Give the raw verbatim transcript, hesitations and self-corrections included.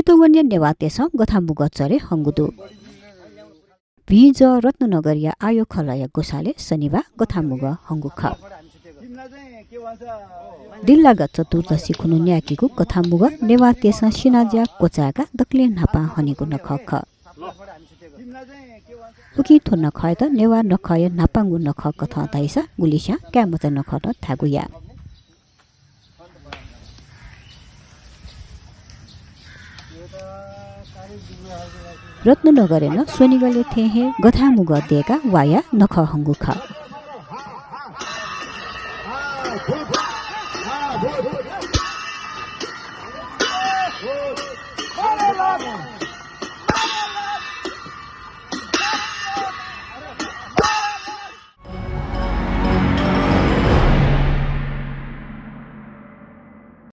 चितवनया नेवाःतय्‌सं गथामुगः चरे हंगु दु। भिंजः रत्ननगरया आयो खलःया ग्वसालय् शनिबाः गथामुगः हंगु खः। दिल्लागा चतुर्दशी खुन्हु न्यायेकीगु गथामुगः नेवाःतय्‌सं सिनाज्या क्वचाय्‌काः दकलय् न्हापां हनीगु नखः खः। उकिं थ्व नखःयात नेवाः नखःया न्हापांगु नखः कथं धाइसा गुलिस्यां काय्‌मचा नखःत धायेगु याः। रत्ननगरय् नं स्वनिगलय् थें हे गथामुगः दय्‌काः वाया नखः हंगु खः।